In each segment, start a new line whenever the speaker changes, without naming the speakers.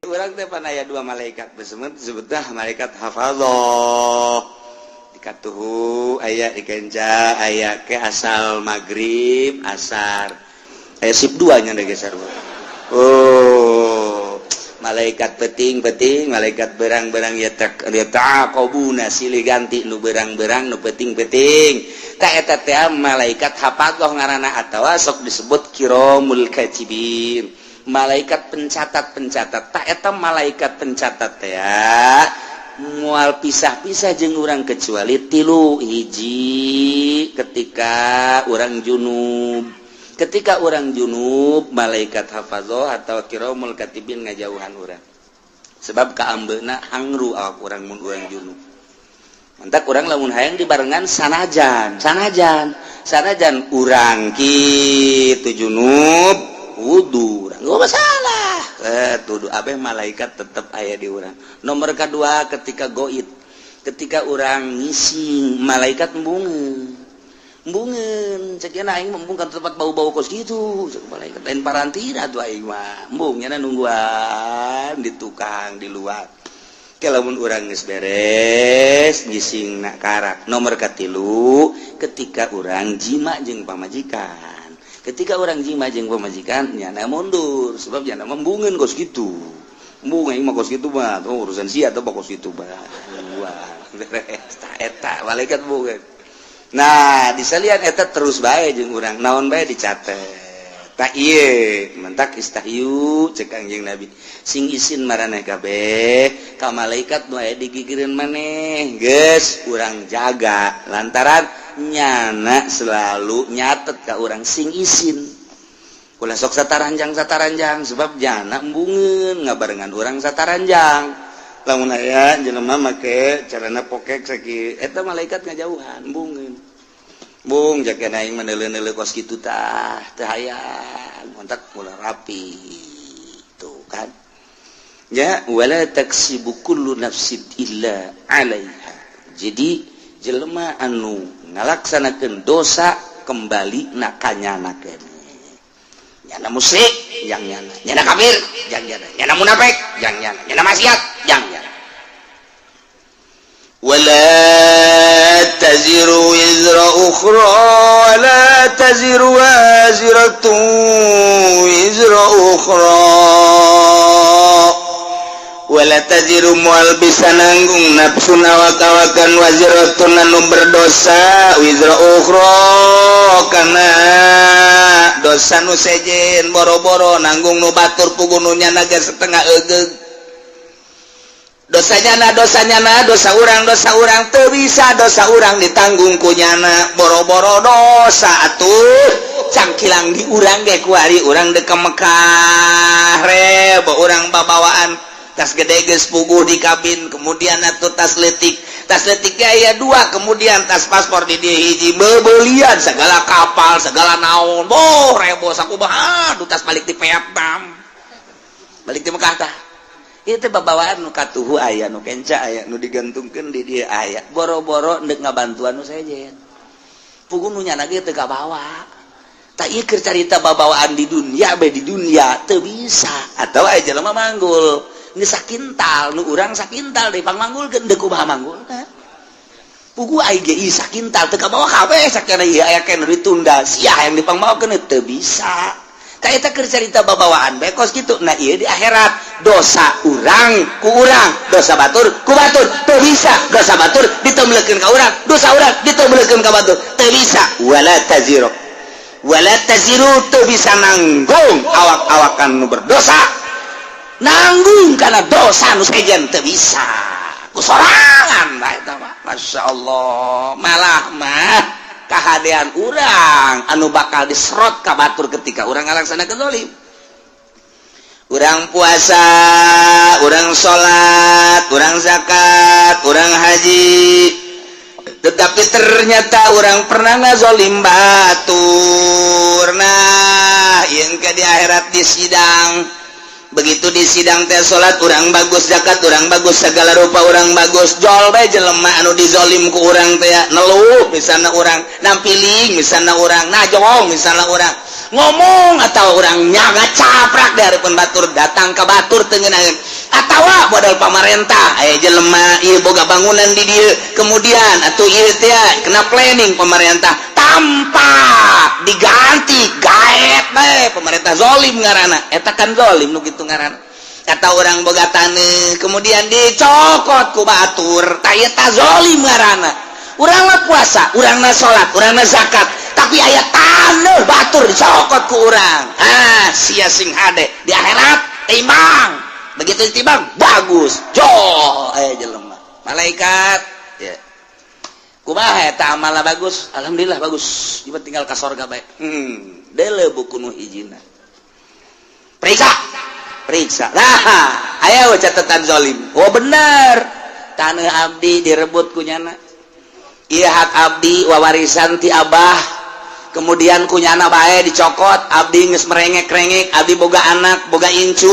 Urang teh pan aya dua malaikat, disebut sebutlah malaikat hafadzah. Dikatuhu aya di kenca, aya ke asal maghrib, asar. Aya sip dua nya geser. Oh, malaikat peting-peting, malaikat berang-berang ya taqobuna, silih ganti nu berang-berang, nu peting-peting. Tak eta teh malaikat hafadzah ngaranna atawa sok disebut kiromul katibin. Malaikat pencatat-pencatat. Tak eta malaikat pencatat teh mual pisah-pisah jeung urang kecuali tilu hiji: ketika urang junub. Ketika urang junub, malaikat hafadzah atau kiromul katibin ngajauhan urang, sebab kaambeuna hangru awak urang mun urang junub. Mantak urang lamun hayang dibarengan, sanajan sanajan sanajan urang kitu junub, wudu urang gak masalah, tuduh abeh malaikat tetep aya di urang. Nomor kedua, ketika goib, ketika urang ngising, malaikat embungeun embungeun. Cek aing embung kan tempat bau-bau kos gitu. Cek malaikat, lain parantina tuh aing mah embung, nyana nungguan di tukang di luar. Lamun urang geus beres ngising nak karak. Nomor katilu, ketika urang jima jeung pamajikan. Ketika urang jima jeung pamajikan, nyana mundur, sebab nyana embungeun kos gitu. Embung aing mah kos gitu mah, oh, urusan sia atau kos gitu mah. Wah, beres eta malaikat embungeun. Nah, disalian eta terus bae jeung urang, naon bae dicatet. Tak ieu mantak istahyu cek Kangjeng Nabi, sing isin maraneh kabeh ka malaikat nu aya di gigireun maneh. Geus urang jaga lantaran nyana selalu nyatet ka urang. Sing isin, ulah sok sataranjang sataranjang, sebab nyana embungeun ngabarengan urang sataranjang. Lamun aya jelema make carana pokek sakieu, eta malaikat ngajauhan, embungeun. Bung jaga aing meneule-neule kos kitu tah teu hayang kontak mula rapi tuh kan ya. Wala taksibu kullu nafsin illa 'alaiha. Jadi jelema anu ngalaksanakeun dosa, kembali na kanyana keneh. Nyana musyrik yang nyana, nyana kafir yang nyana, nyana munafik yang nyana, nyana maksiat yang nyana.
ولا تزر وزر أخرى ولا تزر وازرة وزر أخرى. ولا تزر moal bisa nanggung nafsun awak-awakan, waziratun anu berdosa, wizra ukhra kana dosa nu sejen. Boro-boro nanggung nu batur, puguh nu nyana ge setengah egeug dosanya na, dosanya na, dosa urang, dosa urang teu bisa dosa urang ditanggung ku nyana. Boro-boro dosa atuh cangkilang di urang ge. Kuari urang dek ke Mekah, rebo urang babawaan tas gede geus puguh di kabin, kemudian atuh tas letik, tas letik aya dua, kemudian tas paspor di dia hiji, bebelian segala kapal segala naon. Boh, rebo sakumaha. Aduh, tas balik di Vietnam, balik di Mekah tah. Itu babawaan nu katuhu aya, nu kenca aya, nu digantungkeun di dia aya. Boro-boro ndek ngabantuan nu sejen, puguh nu nyana ge teu kabawa. Tak ieu keur carita babawaan di dunia be. Di dunia teu bisa. Atau aya jelema manggul geus sakintal, nu urang sakintal deui pangmanggulkeun, deuk kumaha manggulna? Puguh aing ge ieu sakintal teu kabawa kabeh. Sakana ieu aya keneh ditunda sia yang dipangmaokeun, teu bisa. Ka eta keur carita babawaan bae kos kitu. Nah, ieu di akhirat dosa urang ku urang, dosa batur ku batur. Teu bisa dosa batur ditemblekeun ka urang, dosa urang ditemblekeun ka batur, teu bisa.
Wala taziru, wala taziru teu bisa nanggung awak-awakan nu berdosa, nanggung karena dosa nu sejen teu bisa ku sorangan bae eta mah. Masya Allah, malah mah kahadean urang anu bakal diserot ka batur ketika urang ngalaksanakeun zalim.
Urang puasa, urang salat, urang zakat, urang haji, tetapi ternyata urang pernah ngazolim batur. Nah, yang ke di akhirat di sidang, begitu di sidang teh salat urang bagus, zakat urang bagus, segala rupa urang bagus, jol bae jelema anu dizolim ku urang teh neluh misalnya, urang nampiling misalnya, urang najong misalnya, urang ngomong atau urang nyaga caprak dari pun batur, datang ke batur tengenaheun. Atawa modal pamarentah, aya jelema ieu boga bangunan di dieu, kemudian atuh ieu teh kena planning pemerintah tanpa diganti, gaet bae pemerintah, zolim ngaranna. Eta kan zolim nu kitu ngaranna. Kata orang boga taneuh, kemudian dicokot ku batur, tah eta zolim ngaranna. Urang mah puasa, urang mah salat, urang mah zakat, tapi aya taneuh batur dicokot ku urang. Ah, sia sing hade di akhirat. Timbang, begitu ditimbang bagus jo, aya jelema malaikat ya, kumaha eta amalna? Bagus, alhamdulillah bagus. Ieu tinggal ka sorga bae. Deuleu buku nu hijina, periksa, periksa. Nah, aya catatan zolim. Oh, bener, tanah abdi direbut ku nyana. Iya, hak abdi wawarisan ti abah, kemudian ku nyana bae dicokot. Abdi geus merengek-rengek, abdi boga anak, boga incu,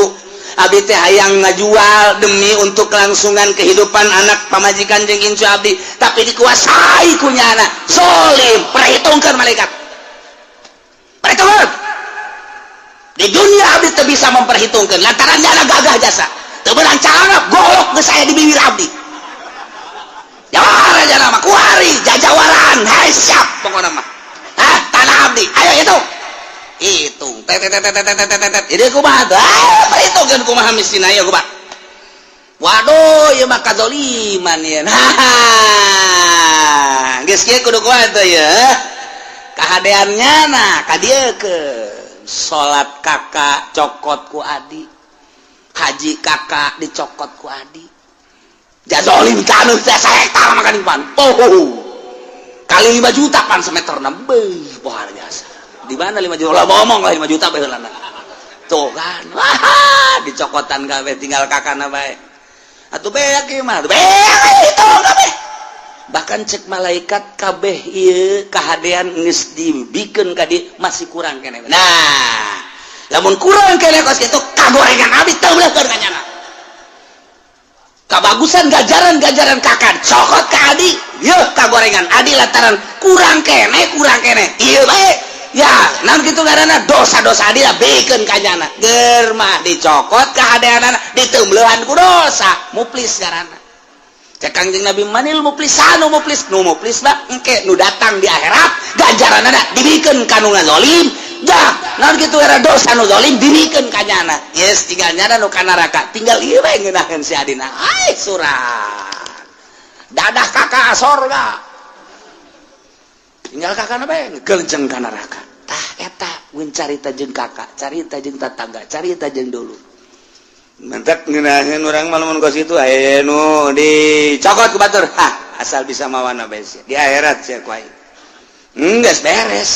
abdi teh hayang ngajual demi untuk kelangsungan kehidupan anak, pamajikan jeung incu abdi, tapi dikuasai ku nyana, zolim. Perhitungkan malaikat, perhitungkan. Di dunia abdi teu bisa memperhitungkan lantaran nyana gagah jasa, teu beunang cara golok geus aya di bibir abdi. Jawara jana mah kuari jajawaran. Hai, siap pokokna mah. Hah, tanah abdi ayo hitung, hitung, tet tet tet tet tet tet tet. Jadi kumaha tuh? Ah, perhitungkeun kumaha mistina ya, kumaha? Waduh, ieu mah kazoliman ieu. Nah, geus kieu kudu kumaha tuh ya? Kahadeannya, nah ka dieu ke salat kakak cokot ku adi, haji kakak dicokot ku adi, jazolim. Taneuh teh sahektar makan pan, oh, kali 5 juta pan semeter. Beuh, luar biasa. Di mana 5 juta lah, ngomong lah 5 juta bae heulana. Tuh kan, wah, dicokotan kabeh, tinggal kakana bae. Atuh beak ieu mah, beak itu kabeh. Bahkan cek malaikat, kabeh ieu kahadean geus dibikeun ka dieu, masih kurang keneh. Nah, lamun kurang keneh kos kitu, kagorengan abdi teu beuleuhkeun ka nyana. Kabagusan gajaran-gajaran kakak cokot ka adi, yeuh kagorengan adi lantaran kurang keneh, kurang keneh ieu bae ya. Naon kitu ngaranna? Dosa-dosa adi lah bikeun ka nyana. Ger mah dicokot kahadeanana, diteumbeuhan ku dosa, muflis ngaranna. Cek Kangjeng Nabi, manil muflisanu? Muflis, nu muflis mah engke nu datang di akhirat, ganjaranana dibikeun ka nu ngazolim. Jah, naon kitu era? Dosa nu zalim dibikeun ka nyana. Yes, tinggal nyana nu ka neraka, tinggal ieu bae ngeunaheun si adina. Ai surat dadah kakak sorga, tinggal kakak bae ngegelenceng ka neraka. Tah, eta mun carita jeung kakak, carita jeung tetangga, carita jeung dulu. Mentek ngeunaheun urang mah lamun kos kitu, aya nu dicokot ku batur. Hah, asal bisa mawana bae sia. Di akhirat sia ku aing. Geus beres.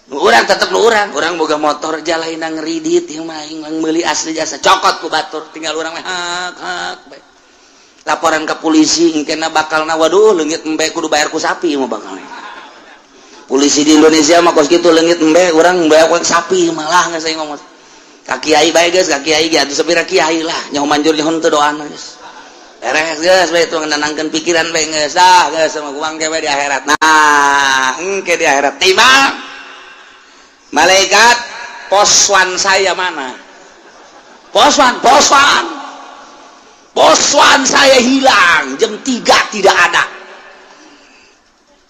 Nu urang tetep nu urang, urang boga motor jalaina ngeridit ieu mah, aing meuli asli jasa, cokot ku batur, tinggal urang mah hak hak bae. Laporan ke polisi engkena bakalna, waduh, leungit embe kudu bayar ku sapi mah bakal. Polisi di Indonesia mah kos kitu, leungit embe urang bayar ku sapi malah. Geus aing ngomong ka kiai bae geus, ka kiai ge atuh sapira kiai lah nyaho manjur nyaho teu doana. Geus beres, geus bae itu nenangkeun pikiran bae. Geus ah, geus sama kuang ge di akhirat. Nah, engke di akhirat timbang malaikat, poswan saya mana? Poswan, poswan, poswan saya hilang jam 3, tidak ada.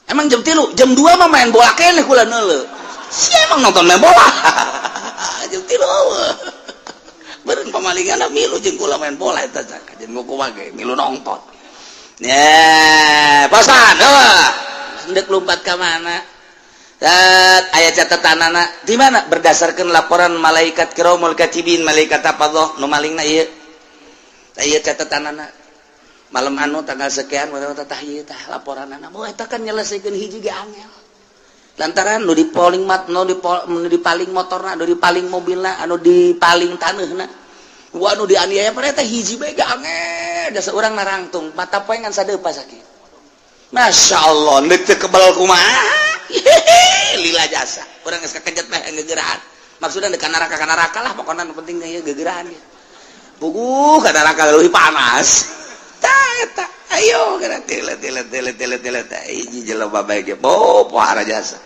Emang jam 3, jam 2 mah main bola keneh kula neuleu. Si emang nonton main bola jam 3, beureun pamalingan milu jeung kula main bola eta, jeung kumaha ge milu nonton. Ya, poswan eueuh, ndek lompat ka mana? Aya catatanana di mana? Berdasarkan laporan malaikat kiramul katibin, malaikat apa nu malingna ieu. Tah, ieu catatanana malam anu tanggal sekian, tah ieu tah laporanana. Oh, eta kan nyelesaikeun hiji ge angel lantaran nu dipaling mat, nu dipaling motorna, nu dipaling mobilna, anu dipaling taneuhna, wah, nu dianiaya pada eta hiji bae ge angel. Jasa urang narangtung mata poe ngan sadeupa sakit. Masya Allah, ndek teu kebal kumaha. Lila jasa urang geus kakejet mah gegeraan, maksudna deuk ka neraka lah pokona, nu penting ieu gegeraan ge puguh ka neraka leuwih panas. Tah eta, ayo geura tile tile tile tile tile teh hiji jelema bae ge, oh, pohara jasa.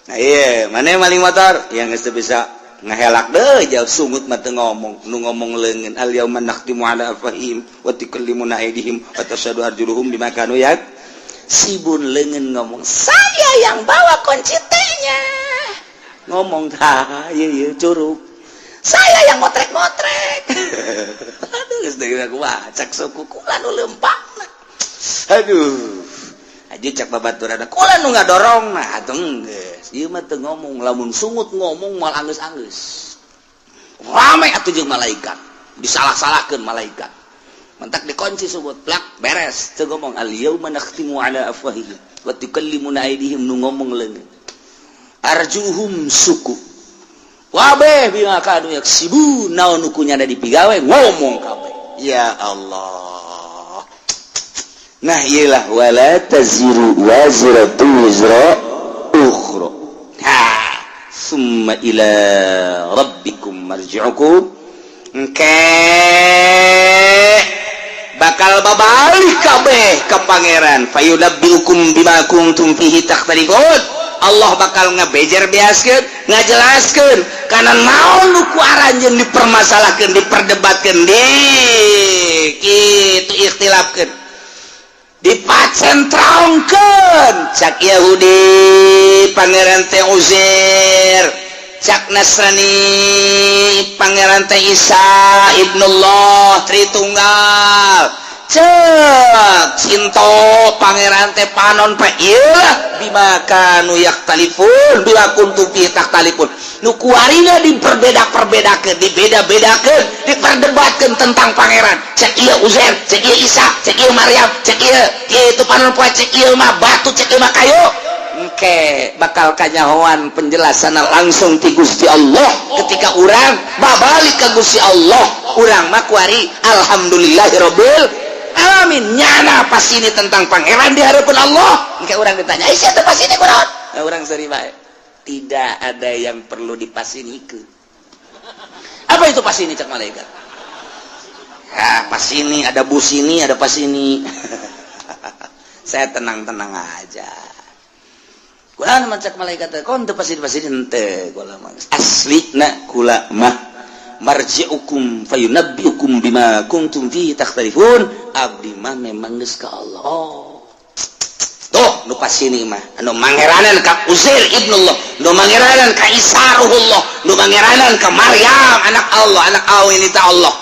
Nah, iya, mana maling motor yang geus teu bisa.
Ngahelak deh jauh, sungut mah teu ngomong. Nu ngomong leungeun. Al yauma nakhtimu ala afwahihim wa tukallimuna aydihim wa tashhadu arjuluhum bima kanu yaksibun. Leungeun ngomong, "Saya yang bawa kunci T-nya." Ngomong tah ieu ieu curug, "Saya yang ngotrek-ngotrek." Aduh, geus deui aku cak suku kula nu leumpangna. Aduh, aja cak babaturan kula nu ngadorong. Nah, atuh geus ieu mah teu ngomong. Lamun sungut ngomong, moal anggeus-anggeus rame atuh jeung malaikat, disalah-salahkeun malaikat. Mentak dikunci sungut, plak, beres, teu ngomong. Al yauma nakhtimu ala afwahihim wa tukallimuna aydihim. Nu ngomong leungeun, arjuhum suku wabeh bima kanu yaksibun. Naon nu kunyana dipigawe ngomong kabeh. Ya Allah. Nah, iyalah, wala taziru waziratu wizra ukhra. Ha, summa ila rabbikum marji'ukum. Engke bakal babalik kabeh ke Pangeran. Fayunabbiukum bima kuntum fihi takhtalifun. Allah bakal ngebejer beaskeun, ngajelaskeun kana naon nu ku aranjeun dipermasalahkeun, diperdebatkeun, di kitu ikhtilafkeun, dipacentrongkeun. Cak Yahudi Pangeran teh Uzair, cak Nasrani Pangeran teh Isa ibnullah Tritunggal, cek Sinto Pangeran teh panon pe. Iyalah, bima kanu yakhtalifun, bima kuntum fi takhtalifun, nu kuarina diperbeda-perbedakeun, dibeda-bedakeun, diperdebatkeun tentang Pangeran. Cek ieu Uzair, cek ieu Isa, cek ieu Maryam, cek ieu itu panon poe, cek ieu mah batu, cek ieu mah kayu. Engke bakal kanyahoan penjelasan langsung ti Gusti Allah ketika urang babalik ke Gusti Allah. Urang mah kuari alhamdulillahirabbil alamin, nyana pas ini tentang Pangeran di hadapan Allah. Engke urang ditanya, "Ih, siapa pas ini kunaon?" Nah, urang seri bae, tidak ada yang perlu dipasinikeun. "Apa itu pas ini?" cek malaikat. Ya, pas ini ada bus, ini ada pas ini. Saya tenang-tenang aja. Kula mah, cek malaikat, kon teu pasti pasti henteu. Kula mah asli na kula mah marji'ukum fayunabbiukum bima kuntum fihi takhtalifun. Abdi mah memang geus ka Allah. Oh. Tuh, nu pasini mah anu mangeranan ka Uzair ibnullah, nu mangeranan ka Isa ruhullah, nu mangeranan ka Maryam anak Allah, anak awinita Allah,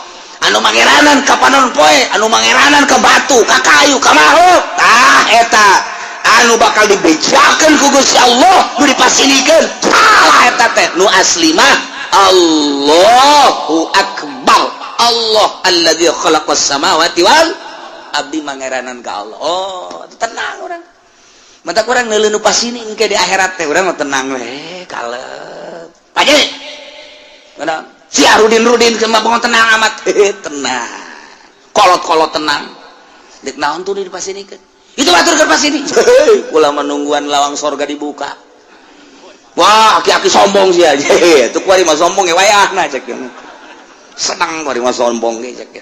anu mangeranan ka panon poe, anu mangeranan ka batu, ka kayu, ka makhluk. Tah, eta anu bakal dibejakeun ku Gusti Allah, nu dipasinikeun salah eta teh. Nu asli mah Allahu akbar, Allah alladzi khalaqas samawati wal abdi mangeranan ka Allah. Oh, tenang urang. Mata kurang neuleuh nu pasini. Engke di akhirat teh urang mah tenang we, kalep. Paje mana si Arudin Rudin mah bongon tenang amat. Tenang, kolot-kolot tenang. Dek naon tuh di pasinikeun itu batur ke pasini? Kula menungguan lawang sorga dibuka. Wah, aki-aki sombong sih aja itu. Kuari mah sombong ya, wayahna cek senang. Kuari mah sombong ge cek.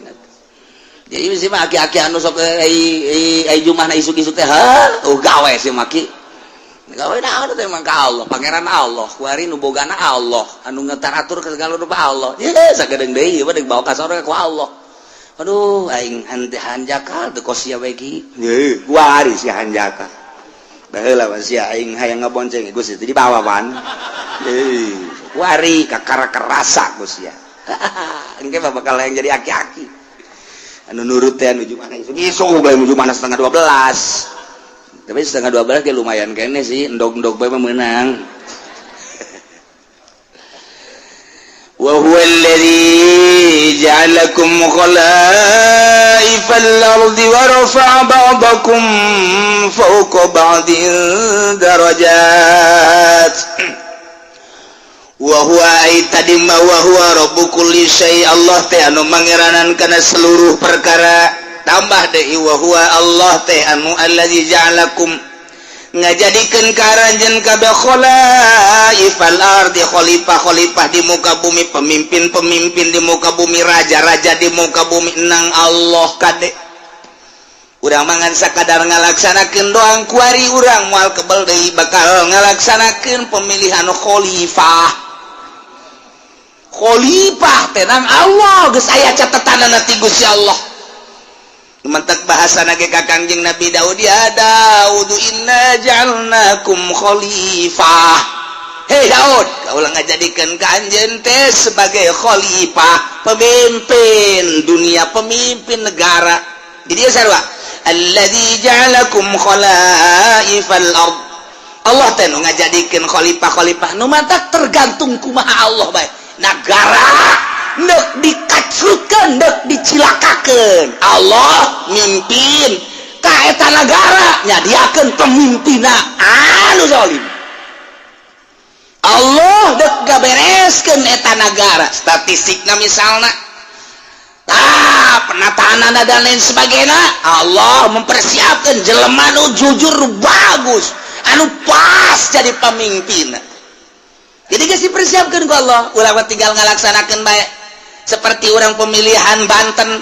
Jadi sih mah aki-aki anu sok ai ai jumahna isuk-isuk teh, ha, oh, gawe sih maki gawe naon teh emang ka Allah, Pangeran Allah. Kuari nu bogana Allah, anu ngetaratur ke segala rupa Allah. Ye sagedeung deui ieu mah bawa ka sorga ku Allah. Aduh, aing hanjakal teu kos sia we ki. Ye kuari si hanjakal baheula mah sia aing hayang ngabonceng Gusti teh dibawa pan. Ye kuari kakara kerasa ku sia. Engke mah bakal yang jadi aki-aki anu nurut teh, anu mana isuk isuk bae menuju mana 11.30. Tapi 11.30 ge lumayan kene sih, endog-endog bae mah meunang. Wa huwa alladhi ja'alakum khalaifal ardi wa rafa'a ba'dakum fawqa ba'din darajat. Wa huwa ay tadi ma wa huwa rabbu kulli syai, Allah teh anu mangeranan kana seluruh perkara. Tambah deui, wa huwa, Allah teh anu allazi ja'alakum, ngajadikeun ka aranjeun kabeh, khalaifal ardi, khalifah-khalifah di muka bumi, pemimpin-pemimpin di muka bumi, raja-raja di muka bumi. Nang Allah kade urang mangan sakadar ngalaksanakeun doang. Kuari urang moal kebel deui bakal ngalaksanakeun pemilihan khalifah.
Khalifah tenang, Allah geus aya catetanana ti Gusti Allah. Mentek bahasa nage ka Kangjeng Nabi Daud, "Ya Daud, inna ja'alnakum khalifah." Hei Daud, kaulah ngajadikeun ka anjeun teh sebagai khalifah, pemimpin dunia, pemimpin negara. Jadi dia sarua, alladzi ja'alakum khalaifal ard. Allah teh nu ngajadikeun khalifah-khalifah nu matak tergantung kumaha Allah bae. Negara nek dikacrutkeun, nek dicilakakeun, Allah mimpin ka eta negara, nyadiakeun pemimpinna anu zalim. Allah dek gabereskeun eta negara, statistikna misalna, ah, penataan dan lain sebagainya, Allah mempersiapkan jelema nu jujur, nu bagus, anu pas jadi pemimpin. Jadi geus dipersiapkan ku Allah, ulah tinggal ngalaksanakeun bae. Seperti orang pemilihan Banten,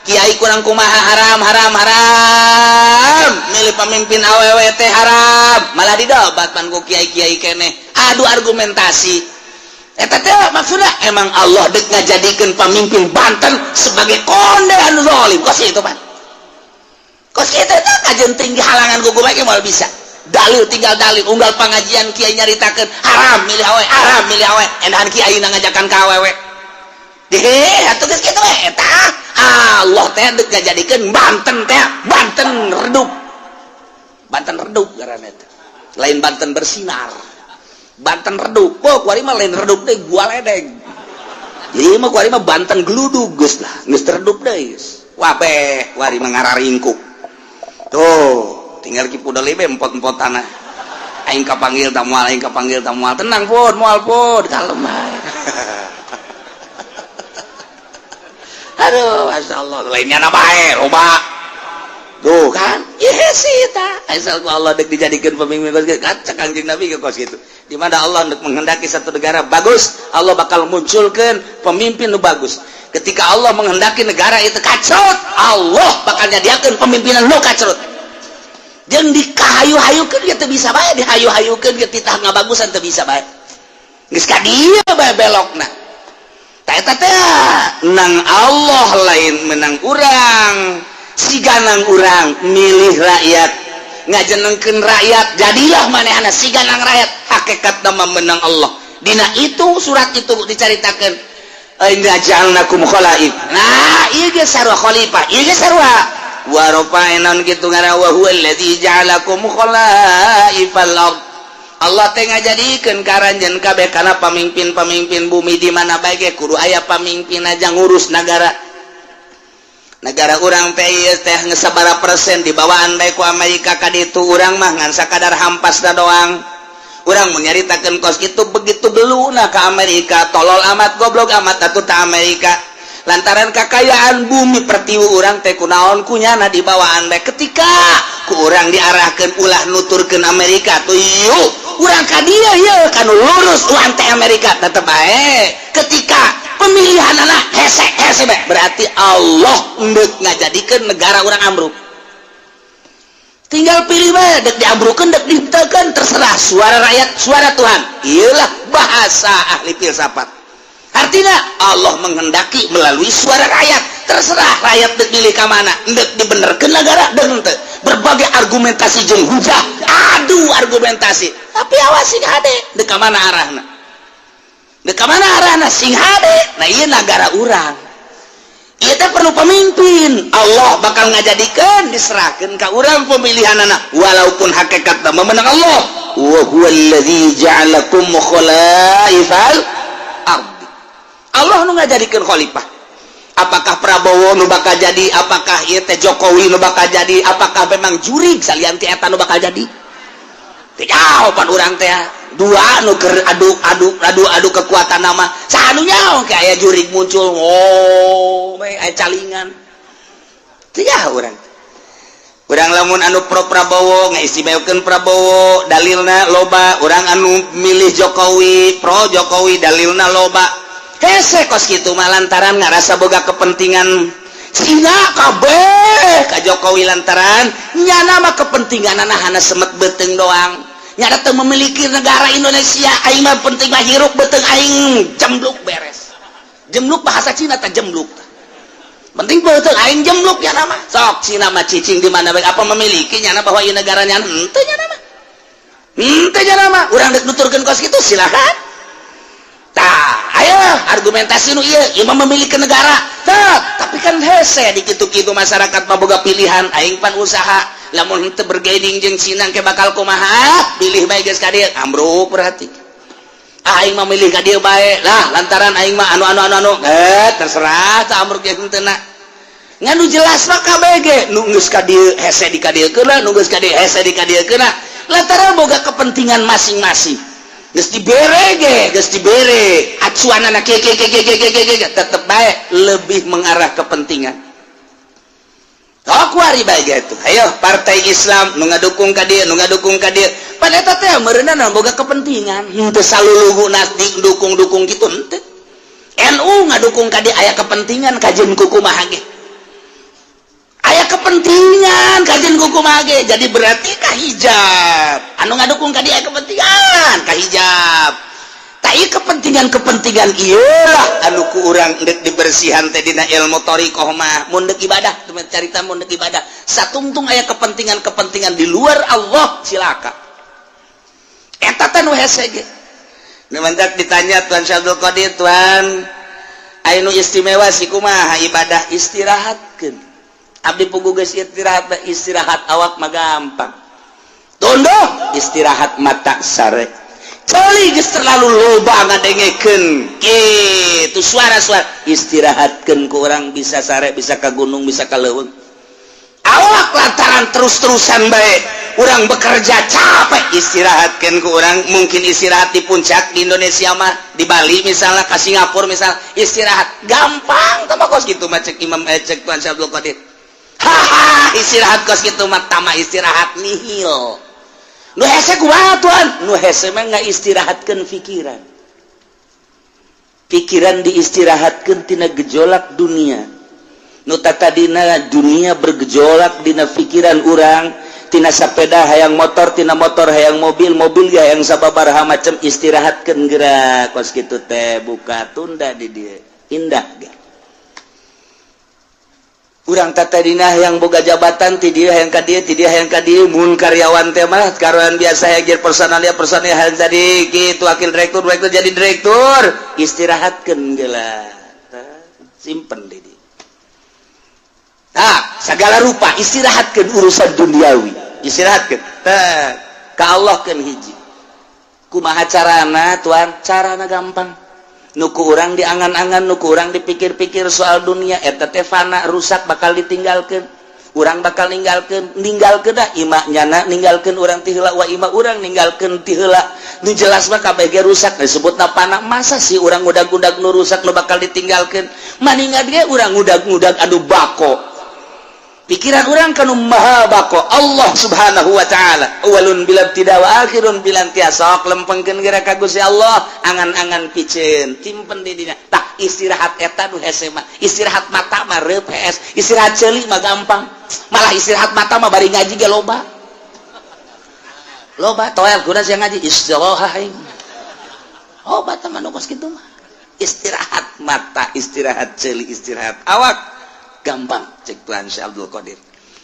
kiai kurang kumaha, haram, haram, haram, milih pemimpin awewe teh haram, malah didobat pan ku kiai-kiai keneh, adu argumentasi. Eta teh maksudnya emang Allah dek ngajadikeun pemimpin Banten sebagai konde anu zalim kos itu pan. Kos itu teh kajen tinggi halangan ku bae moal bisa. Dalil tinggal dalil, unggal pengajian kiai nyaritakeun haram milih awewe, haram milih awewe, endahan kiai ngajakan ka awewe. Deh, atuh geus kitu we eta. Allah teh dek ngajadikeun Banten teh Banten redup. Banten redup ngaranna teh. Lain Banten bersinar. Banten redup. Oh, kuari mah lain redup deh, gua ledeng. Jadi mah kuari mah Banten geludug geus lah, geus redup deui geus. Wabeh, kuari mah ngararingkuk. Tuh, tinggal ki pudel be empot-empot tanah. Aing kapanggil ta moal, aing kapanggil ta moal. Tenang pun, moal pun, kalem bae. Aduh, masya Allah, lainnya na bae, loba. Tuh kan, iya sih ta. Asal ku Allah dek dijadikan pemimpin kos gitu. Kan cek Kangjeng Nabi ke kos gitu. Di mana Allah untuk menghendaki satu negara bagus, Allah bakal munculkan pemimpin nu bagus. Ketika Allah menghendaki negara itu kacrut, Allah bakal nyadiakeun pemimpinan nu kacrut. Jeung dikahayu-hayukeun ge teu bisa bae, dihayu-hayukeun ge titah ngabagusan teu bisa bae. Geus ka dieu bae belokna. Tah eta teh nang Allah, lain menang urang. Siganang urang milih rakyat, ngajenengkeun rakyat, jadilah manehna siganang rakyat, hakikat nama menang Allah. Dina itu surat itu dicaritakeun, inna ja'alnakum khalaif. Nah, ieu ge sarua khalifah, ieu ge sarua wa rafa'na kitu ngaran, wa huwa alladzi ja'alakum khalaifal ard. Allah teh ngajadikeun karanjeun kabeh kana pamimpin-pamimpin bumi. Di mana bae ge kudu aya pamimpin aja ngurus negara. Negara urang teh ieu teh geus sabaraha persen dibawaan bae ku Amerika ka ditu. Urang mah ngan sakadar hampasna doang. Urang mun nyaritakeun kos kitu, begitu geluna ka Amerika, tolol amat, goblok amat atuh ta Amerika, lantaran kakayaan bumi pertiwi urang teh kunaon kunyana dibawaan bae. Ketika ku urang diarahkeun ulah nuturkeun Amerika tuh, yuk urang ka dieu, yeuh kanu lurus urang teh Amerika tetep bae. Ketika pemilihan anak hese hese bae, berarti Allah endek ngajadikeun negara urang ambruk. Tinggal pilih bae, dek diambrukeun, dek dihenteukeun, terserah. Suara rakyat suara Tuhan, iyalah bahasa ahli filsafat. Artinya Allah menghendaki melalui suara rakyat, terserah rakyat dek pilih ka mana, dek dibenerkeun negara dek henteu. Berbagai argumentasi jeung hujah, adu argumentasi, tapi awas, sing hade dek ka mana arahna, dek ka mana arahna, sing hade. Nah, ieu negara urang ieu teh perlu pemimpin. Allah bakal ngajadikeun, diserahkeun ka urang pemilihan anak, walaupun hakikatna memenang Allah. Wa huwallazi ja'alakum khalaifal ardi. Allah nu ngajadikeun khalifah. Apakah Prabowo nu bakal jadi, apakah ieu teh Jokowi nu bakal jadi, apakah memang jurig salian ti eta nu bakal jadi, teu jawaban urang teh. Dua nu keur adu adu adu adu kekuatan nama, saha nu nyaho kayak aya jurig muncul, oh, aya calingan, teu nyaho urang. Urang lamun anu pro Prabowo ngaistimewakeun Prabowo, dalilna loba. Urang anu milih Jokowi, pro Jokowi, dalilna loba. Hese kos kitu mah lantaran ngarasa boga kepentingan Cina kabeh ka Jokowi, lantaran nyana mah kepentingan hana semet beuteung doang, nyana teu memiliki negara Indonesia. Aing mah penting mah hirup beuteung aing jembluk beres. Jemluk bahasa Cina tah, jemluk. Penting betul aing jemluk ya nama. Sok Cina mah cicing di mana bae, apa memiliki nyana bahwa ieu negaranya? Henteu nya nama. Henteu nya nama. Urang dek nuturkeun kos kitu silakan. Tah, ayo argumentasi nu ieu, ieu mah memiliki negara. Tah, tapi kan hese di kitu-kitu, masyarakat mah boga pilihan, aing pan usaha. Lamun henteu bergaining jeung Cina ke bakal kumaha? Pilih bae geus ka dieu, ambruk berarti. Aing mah milih ka dieu bae lah lantaran aing mah anu anu anu anu, eh terserah tah, ambruk jeung henteu na. Ngan nu jelas mah KBG nu geus ka dieu hese di ka dieu keuna, nu geus ka dieu hese di ka dieu keuna lantaran boga kepentingan masing-masing. Geus dibere ge, geus dibere acuanana kieu kieu kieu kieu kieu kieu, tetep bae lebih mengarah kepentingan. Oh, kuari bae gitu. Ayo partai Islam nu ngadukung ka dieu, nu ngadukung ka dieu. Pan eta teh meureunna boga kepentingan. Henteu saluluhuna dukung-dukung gitu henteu. NU ngadukung ka dieu aya kepentingan, kajeun kumaha ge. Aya kepentingan kajeun kumaha ge. Jadi berarti ka hijab. Anu ngadukung ka dieu aya kepentingan ka hijab. Tah, ieu kepentingan-kepentingan ieu lah anu ku urang deuk dibersihan teh dina ilmu thoriqoh mah. Mun deuk ibadah, carita mun deuk ibadah satungtung aya kepentingan-kepentingan di luar Allah, cilaka. Eta teh nu hese ge. Nu mantak ditanya Tuan Syekh Abdul Qadir, "Tuan, aya nu istimewa sih kumaha ibadah?" "Istirahatkeun. Abdi puguh geus istirahat, istirahat awak mah gampang. Tunduh, istirahat mata sare. Ceuli geus terlalu loba ngadengekeun kitu suara-suara, istirahatkeun ku urang bisa sare, bisa ka gunung, bisa ka leuweung. Awak lantaran terus-terusan bae urang bekerja capek, istirahatkan ku urang mungkin istirahat di puncak di Indonesia mah, di Bali misalnya, ke Singapura misalnya, istirahat gampang tama kos gitu mah." Cek Imam, eh, cek Tuan Syekh Abdul Qadir, "Haha, istirahat kos gitu mah tama istirahat nihil. Nu hese kumaha, Tuan?" "Nu hese mah nggak istirahatkan pikiran, pikiran diistirahatkan tina gejolak dunia. Nu tadina dunia bergejolak dina pikiran urang, tina sepeda hayang motor, tina motor hayang mobil, mobil ya hayang sababaraha macam, istirahatkan gerak kos kitu teh, buka tunda di dia indah ge. Urang tadina yang boga jabatan, ti dieu hayang ka dieu, ti dieu hayang ka dieu. Mun karyawan teh mah karyawan biasa hayang jadi personalia, personalia hayang jadi kitu wakil direktur, direktur jadi direktur, istirahatkeun geula, simpen di dieu. Nah, segala rupa istirahatkan urusan duniawi, istirahatkan. Tah, ka Allah kan hiji. Kumaha carana, Tuan?" "Carana gampang. Nu ku urang diangan-angan, nu ku urang dipikir-pikir soal dunia eta teh fana, rusak, bakal ditinggalkan. Urang bakal ninggalkeun, ninggalkeun dah ima nyana ninggalkeun urang ti heula, wa ima urang ninggalkeun ti heula. Nu jelas mah kabeh ge rusak, disebutna fana. Masa sih urang ngudag-ngudag nu rusak, nu bakal ditinggalkeun? Maningan ge urang ngudag-ngudag anu bako. Pikiran urang kanu maha bako, Allah Subhanahu wa Ta'ala, awalun bila tidak wa akhirun bila intiha. Sok lempengkeun geura ka Gusti Allah, angan-angan piceun timpen di dina." Tah, istirahat eta nu hese mah. Istirahat mata mah reup hees, istirahat ceuli mah gampang. Malah istirahat mata mah bari ngaji ge loba loba toel guna sia ngaji istirahat aing. Oh, bata mah nu kos kitu mah. Istirahat mata, istirahat ceuli, istirahat awak gampang cek Tuhan Syekh Abdul Qadir.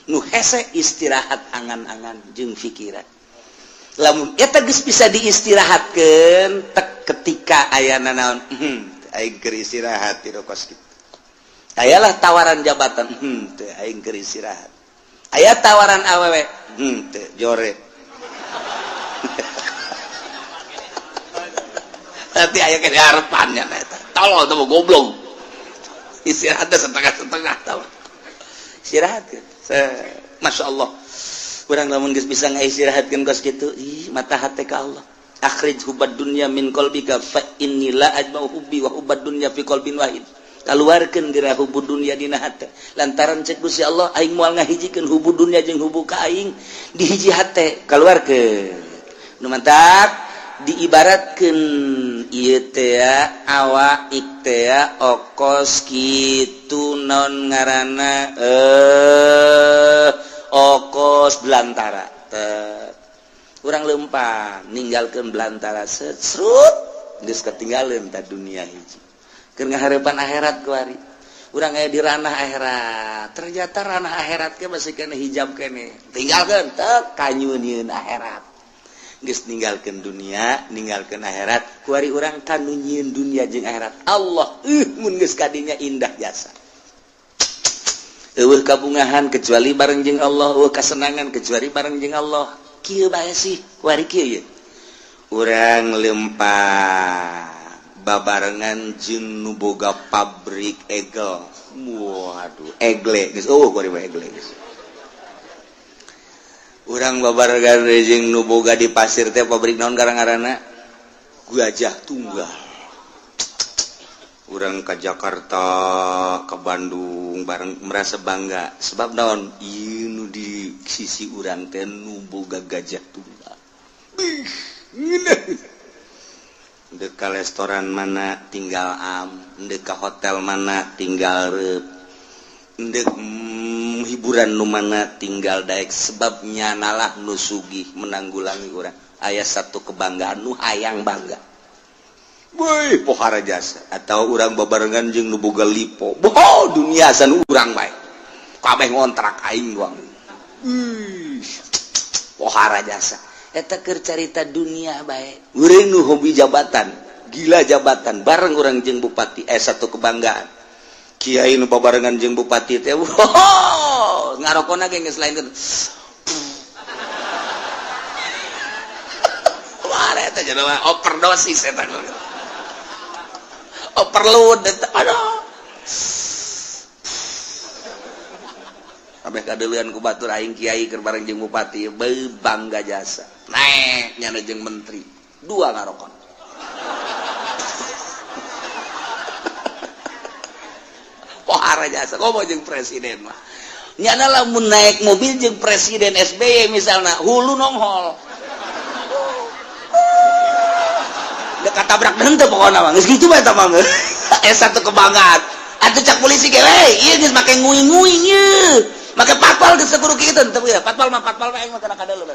Nu hese istirahat angan-angan jeung pikiran. Lamun eta geus bisa diistirahatkeun tek ketika ayana naon, aing keur istirahat ti kos kitu. Ayalah tawaran jabatan, teu, aing keur istirahat. Aya tawaran awewe, teu, jore." Nanti aya ke harapannya eta. Tolol tuh, goblok. Istirahatnya setengah-setengah tau. Istirahat kan. Masya Allah. Urang lamun geus bisa ngaistirahatkeun kos kitu, ih mata hate ka Allah. Akhrij hubbad dunya min qalbika fa inni la ajma'u hubbi wa hubbad dunya fi qalbin wahid. Kaluarkeun geura hubbu dunya dina hate. Lantaran cek Gusti Allah, aing moal ngahijikeun hubbu dunya jeung hubbu ka aing di hiji hate. Kaluarkeun. Nu mantak diibaratkeun ieu teh awak teh okos kitu, non ngaranna okos belantara teh. Urang lempang ninggalkeun belantara, serut geus ketinggalan ta dunia hiji.
Keur ngahareupan akhirat kuari. Urang aya di ranah akhirat. Ternyata ranah akhirat ge masih kena hijab kene. Tinggalkeun teu kanyunieun akhirat. Geus ninggalkeun dunia, ninggalkeun akhirat. Kuari urang kanu nyieun dunia jeung akhirat. Allah mun geus kadinya indah jasa. Eueuh kabungahan kecuali bareng jeung Allah, eueuh kasenangan kecuali bareng jeung Allah. Kieu bae sih, kuari kieu ye. Urang lempah babarengan jeung nu boga pabrik egel. Waduh, egle geus eueuh kuari mah egle geus. Urang babarengan jeung nu boga di pasir teh pabrik naon ngaranna? Gajah Tunggal. Urang ke Jakarta, ke Bandung bareng merasa bangga sebab naon? Ieu nu di sisi urang teh nu boga Gajah Tunggal. Bih, ngeunah. Dek ka restoran mana tinggal am, dek ka hotel mana tinggal reup, dek hiburan nu mana tinggal daek, sebab nyanalah nu sugih menanggulangi urang. Aya satu kebanggaan nu hayang bangga. Woi, pohara jasa atau urang babarengan jeung nu boga lipo. Boh, dunia san urang bae. Kabeh ngontrak aing doang. Pohara jasa. Eta keur carita dunia bae. Urang nu hobi jabatan, gila jabatan, bareng urang jeung bupati satu kebanggaan. Kiai nu babarengan jeung bupati teh, wow, ngarokona ge geus lain. Wah, eta jelema overdosis eta. Overload eta. Aduh. Kabeh kadeuleun ku batur aing kiai keur bareng jeung bupati, beuh bangga jasa. Naik nyana jeung menteri, dua ngarokon. Pohara jasa komo jeung presiden mah. Nyana lamun naik mobil jeung presiden SBY misalna, hulu nonghol. Dekat tabrak henteu pokona mah. Geus kitu bae eta mah. Satu kebanggaan. Atuh cak polisi ge we, ieu geus make nguing-nguing ieu. Make patpal geus kudu kitu henteu ya. Patpal mah patpal aing mah kana kadeuleu.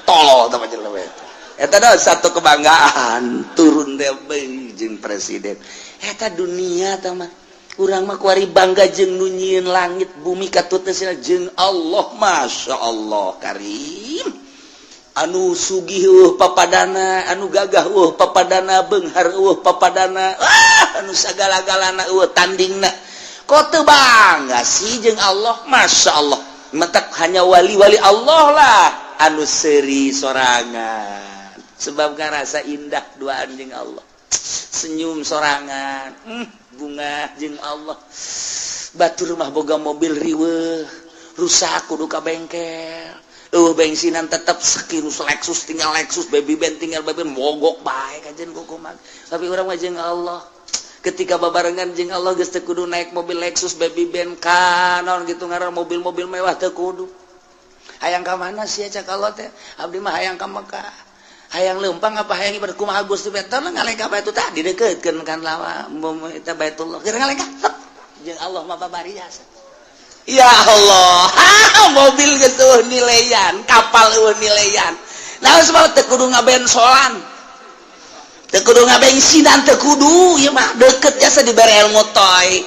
Tolol tah jelema eta dah satu kebanggaan turun teh jeung presiden. Eta dunia tah mah. Urang mah kuari bangga jeung nu nyieun langit bumi katutna sina jeung Allah. Masya Allah karim. Anu sugih eueuh papadana, anu gagah eueuh papadana, beunghar eueuh papadana, anu sagala-galana eueuh tandingna. Kok teu bangga sih jeung Allah? Masya Allah. Mentak hanya wali-wali Allah lah anu seuri sorangan. Sebab ngarasa indah duaan jeung Allah. Senyum sorangan, bunga jeung Allah. Batur mah boga mobil riweuh, rusak kudu ka bengkel. Bensinan tetep sekirus Lexus tinggal Lexus, baby band tinggal baby band, mogok bae kajen kukuman. Tapi urang mah jeung Allah. Ketika babarengan jeung Allah geus teu kudu naik mobil Lexus, baby band kanon gitu ngaran mobil-mobil mewah teu kudu. Hayang ka mana sih cak Allah teh? Abdi mah hayang ka Mekah. Hayang leumpang apa hayang ibadah kumaha Gusti teh ngalengkah bae tu tadi deukeutkeun kan lawa eta Baitullah. Keur ngalengkah jeung Allah mah babari jasa. Ya Allah, mobil geus eueuh nileyan, kapal eueuh nileyan. Nah, sebab teu kudu ngabensolan. Teu kudu ngabensinan, teu kudu ieu mah deukeut jasa dibere ilmu toy.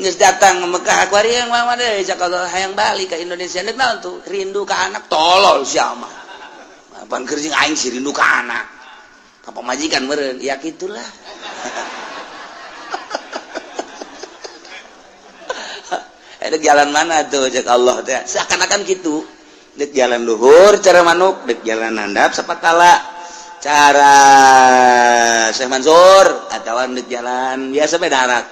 Geus datang ke Mekah kuari yang mah deui cak Allah hayang balik ka Indonesia. Deuk naon tuh? Rindu ka anak tolol sia mah. Apaan keur jeung aing sih rindu ka anak. Ka pamajikan meureun, ya kitulah. Dek jalan mana tuh cek Allah teh seakan-akan gitu. Dek jalan luhur cara manuk, dek jalan handap sapatala cara Syekh Mansur atawa dek jalan biasa bae darat.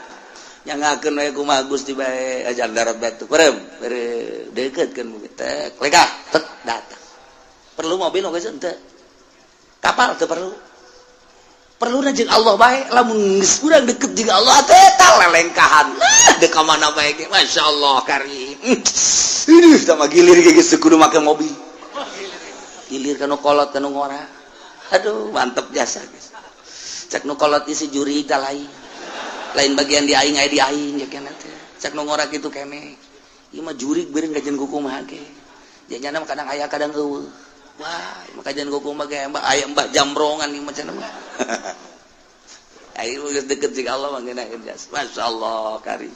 Nyangakeun we kumaha Gusti bae ajar darat batu. Perem, deukeutkeun teh lekah tek datang. Perlu mobil oge henteu. Kapal teu perlu. Perlu jeung Allah bae lamun geus urang deket jeung Allah teh ta lelengkahan. Dek ka mana bae ge masyaallah karim. Iduh tah mah gilir ge geus kudu make mobil. Gilir kana kolot kana ngora. Aduh mantep jasa geus. Cek nu kolot isi juri tah lain. Lain bagian di aing aya di aing ya kana teh. Cek nu ngora kitu keneh. Ieu mah jurig beureun kajian kumaha ge. Janyana mah kadang aya kadang eueuh. Wah, maka jangan kumaha ge aya mbah jamrongan ieu macam mah. Ayo geus deket jeung Allah mah ngeunaheun jas. Masya Allah kari.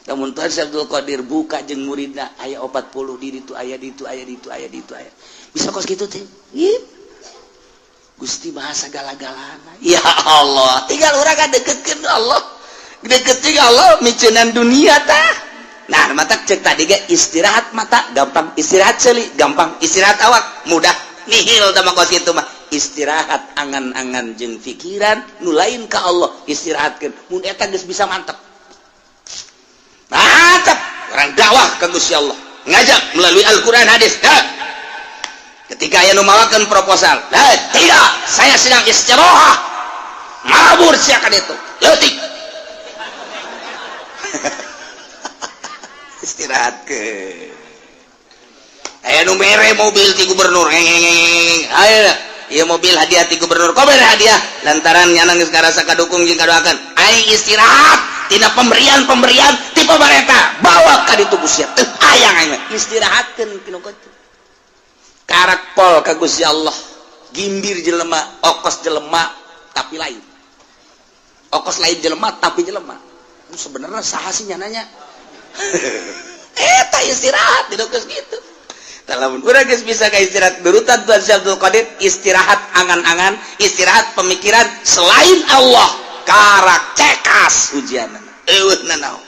Namun Tuan Syekh Abdul Qadir buka jeung muridna aya 40 di ditu, aya di ditu, aya di ditu, aya di ditu, aya. Bisa kos kitu teh. Gusti maha sagala-galana. Ya Allah, tinggal urang kan deketkeun Allah. Deket jeung Allah miceunan dunia tah. Nah, mata cek tadi ge istirahat mata gampang, istirahat ceuli gampang, istirahat awak mudah. Nihil tah mah kos kitu mah. Istirahat angan-angan jeung pikiran nu lain ka Allah istirahatkeun. Mun eta geus bisa mantep. Mantap, orang dakwah ka Gusti Allah. Ngajak melalui Al-Qur'an, hadis. Nah, ketika aya nu mawakeun proposal, "Nah, tidak, saya sedang istirahat." Mabur siakan itu. Leutik. Istirahat ke. Aya nu mere mobil ti gubernur. Ayo, ieu mobil hadiah ti gubernur. Kok mere hadiah? Lantaran nyana geus ngarasa kadukung jeung kadoakeun. Aing istirahat tina pemberian-pemberian ti pemerintah. Bawa ka ditu Gusti. Teu hayang aing mah. Istirahatkeun tinu kitu. Karak pol ka Gusti Allah. Gimbir jelema, okos jelema tapi lain. Okos lain jelema tapi jelema. Sebenarnya saha sih nyananya? Eta istirahat di geus kitu. Lamun urang geus bisa ka istirahat berutan Tuan Syekh Abdul Qadir, istirahat angan-angan, istirahat pemikiran selain Allah, karak cekas ujian. Eueuh nanaon.